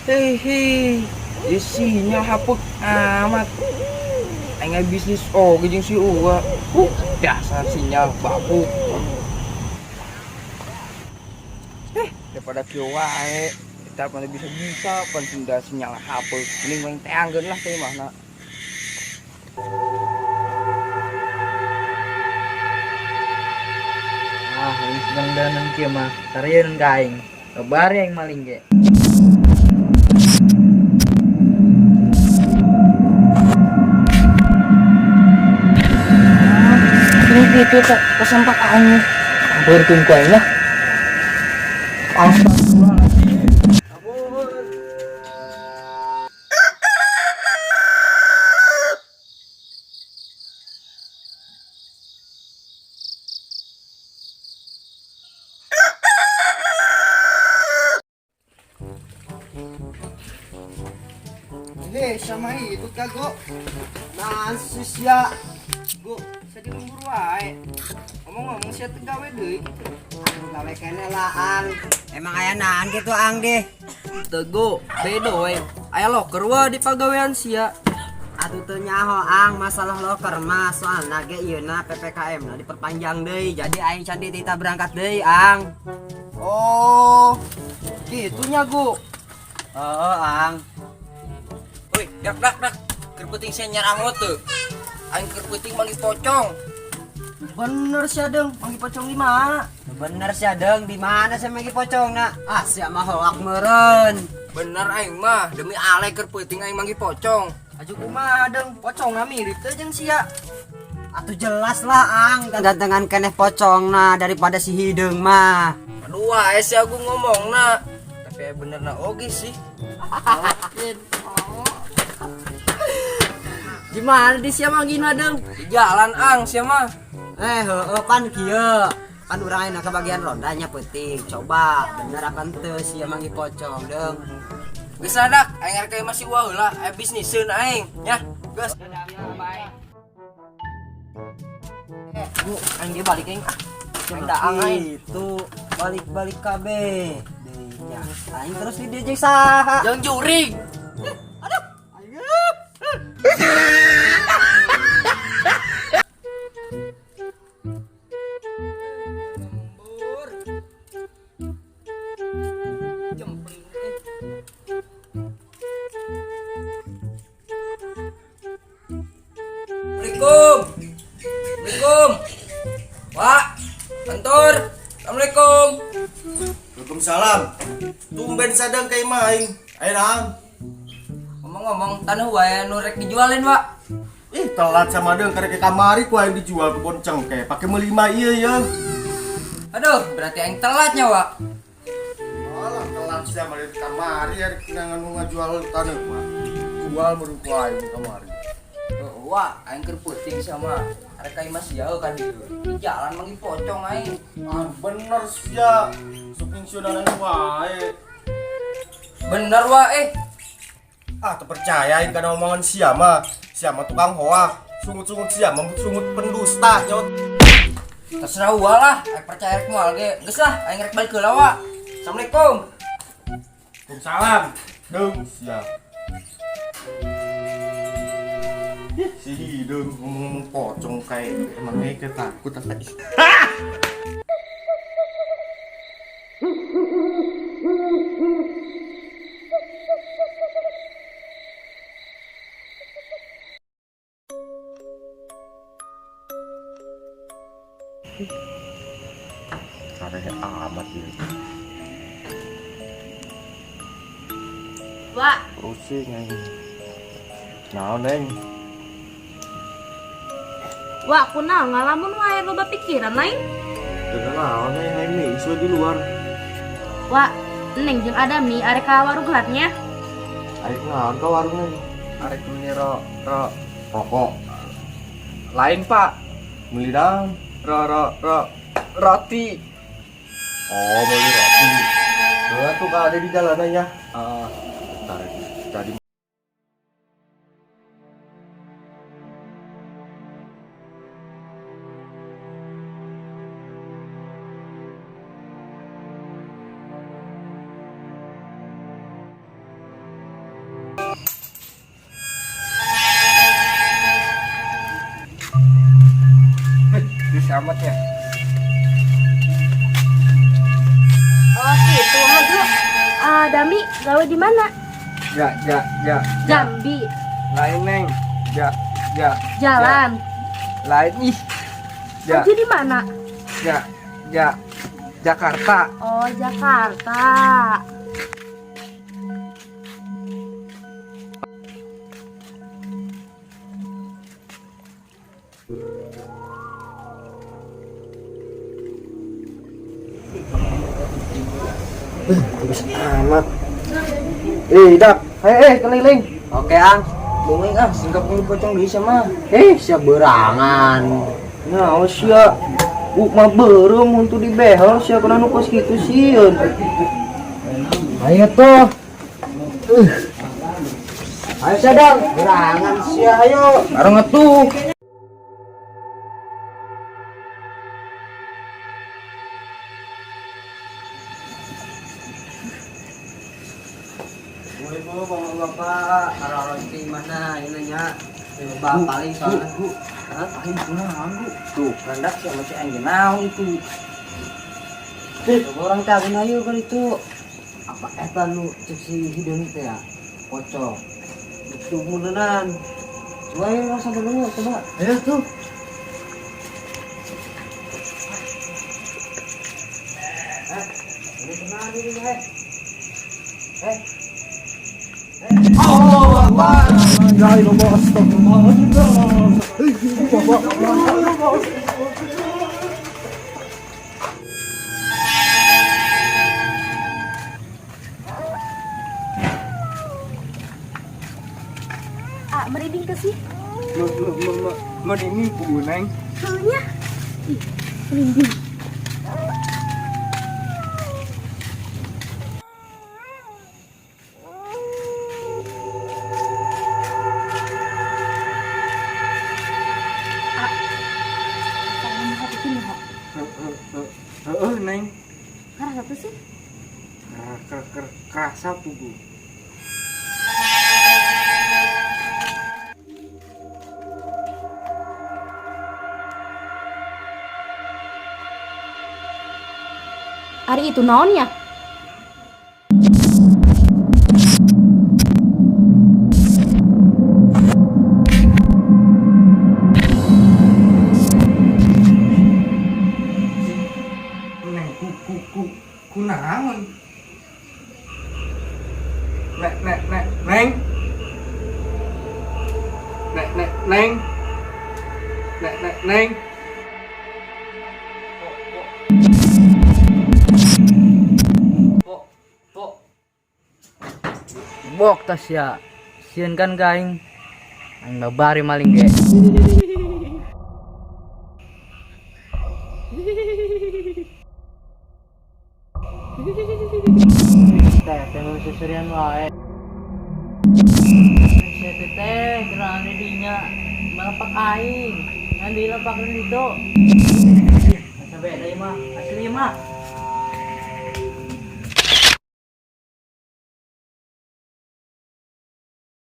Hehe, di sinyal hapuk amat. Aing bisnis oge jeung si Uwa. Dasar sinyal bapuk. Daripada kieu wae, kita mana bisa-bisa pan sunda sinyal hapuk. Mending main teangkeun lah teh mah. Ah, aing sedang danan kieu mah. Sarieun ka aing. Kabar yang maling ge. Ini gitu kok kesempat aing. Berkeun ku aing lah. Astagfirullahaladzim. Kabur. Hei, sama itu kago. Nah, sia. Go, saya lembur wae. Ngomong-ngomong sia teu gawe deui kitu. Gawe kene lah, Ang. Emang aya nahan gitu, Ang deh. Teu go, beda we. Aya loker wa di pagawean sia. Atuh teu nyaho, Ang, masalah loker mah soalna ge ieuna PPKM na diperpanjang deui. Jadi aing can dititah berangkat deui, Ang. Oh, gitu nya go. Heeh, Ang. Woi, dak dak dak. Keur peuting sia nyarang teu. Aing keur peuting manggih pocong. Bener sia deung, manggih pocong di mana? Bener sia deung, di mana sia manggih pocong na? Ah, sia mah hoak meureun. Bener aing mah, demi ale keur peuting aing manggih pocong. Aju kumaha deung, pocongna mirip teu jeung sia. Atuh jelas lah, Ang, gantengan keneh pocongna daripada si hideung mah. Aduh wae sia gue ngomongna. Tapi bener na oge sih. Gimana di sia manggihna deung? Di jalan Ang sia mah. Heeh pan kieu. Pan urang ayeuna ke bagian rondanya peuting. Coba bener apa henteu sia manggih pocong deung. Geus dak, aing rek masih wae heula, aya bisniseun aing nya. Geus. Bu, aing ge balik aing ah. Aing daang aing. Itu balik-balik kabeh. Deui nya. Aing terus di dieu jeung saha? Jeung jurig. Aduh. Assalamualaikum. Assalamualaikum. Pak, kantor. Assalamualaikum. Waalaikumsalam. Tumben sadang ka imah aing. Aya naon? Ngomong-ngomong, tanah wae nu rek dijualin, Pak. Ih, telat sama deung karek ke kamari ku aing dijual kebon cengkeh. Pake meuli mah ieu ya. Aduh, berarti aing telatnya, Pak. Alah, telat sia mah di kamari ari kinangan nu ngajual tanah mah. Jual meureun ku aing kamari. Oh, wah, aing keur peuting sama arek ka imah sia kan dieu. Di jalan manggih pocong aing. Ah, bener sia. Sok ingsunanan wae. Bener, Wak, eh. Ah, teu percaya aing kana omongan sia mah. Sia mah tukang hoak. Sungut-sungut sia mah sungut pendusta nyot. Terserah gua lah, aing percaya rek moal ge. Geus lah, aing rek balik heula, Wak. Assalamualaikum. Waalaikumsalam. Deung sia. Ih, si hidung ngomong-ngomong pocong kayak emangnya kayak takut apa ih. Aneh amat ini. Wak. Pusing aing. Naon, Neng? Wak, kunaon ngalamun wae loba pikiran lain? Teu naon, Neng, aing mah isu di luar. Wak, Neng jeung Adami arek ka warung gelatnya. Arek naon ka warung, Neng? Arek meuli rokok. Lain, Pak. Meuli naon? Ro ro ro roti. Oh, meuli roti. Heeh, tuh ada di jalanannya. Heeh. Bentar, tadi Keramatnya. Oh gitu, Hagu. Ah, Dami, gawe di mana? Ja ja ja. Jambi. Lain neng. Ja ja. Jalan. Lain ih. Ja Haji di mana? ja ja. Jakarta. Oh, Jakarta. Bagus amat. Dak. Keliling. Oke, Ang. Bungeng ah, singkap ini pocong di sama. Siap berangan. Nah, sia. Mah beureum untuk di behel sia kana nu kos kitu sieun. Ayo tuh. Ayo sadang, berangan sia ayo. Bareng atuh. Ibu, bapak-bapak, arah-arah di mana ini nya? Bapak paling soalnya. Hah? Aing kunaon, Bu? Tuh, rendak sia masih aing naon itu. Coba orang tahu ayo kan itu apa eta nu cek si hidung itu ya? Pocong. Itu beneran. Coba ayo langsung dulu coba. Ayo tuh. Ini kemana ini, eh? Eh, Ya Allah, astagfirullah. Ah, merinding ke sih? Merinding ku neng. Heunya. Ih, merinding. Ah, tangan hati sini, Ho. Heeh, neng. Ngerasa tuh sih? Kerasa pugu. Ari itu naon ya? Neng ku ku ku kunaon? Nek nek nek neng. Nek nek neng. Nek nek neng. Po po. Bok tas ya. Sieun kan ka aing. Aing babari maling ge. Teh, teh mau seserian wae. Sia teh teh gerane dinya melepak aing. Ngan dilepak ditu. Ih, asa beda ieu mah. Asli mah.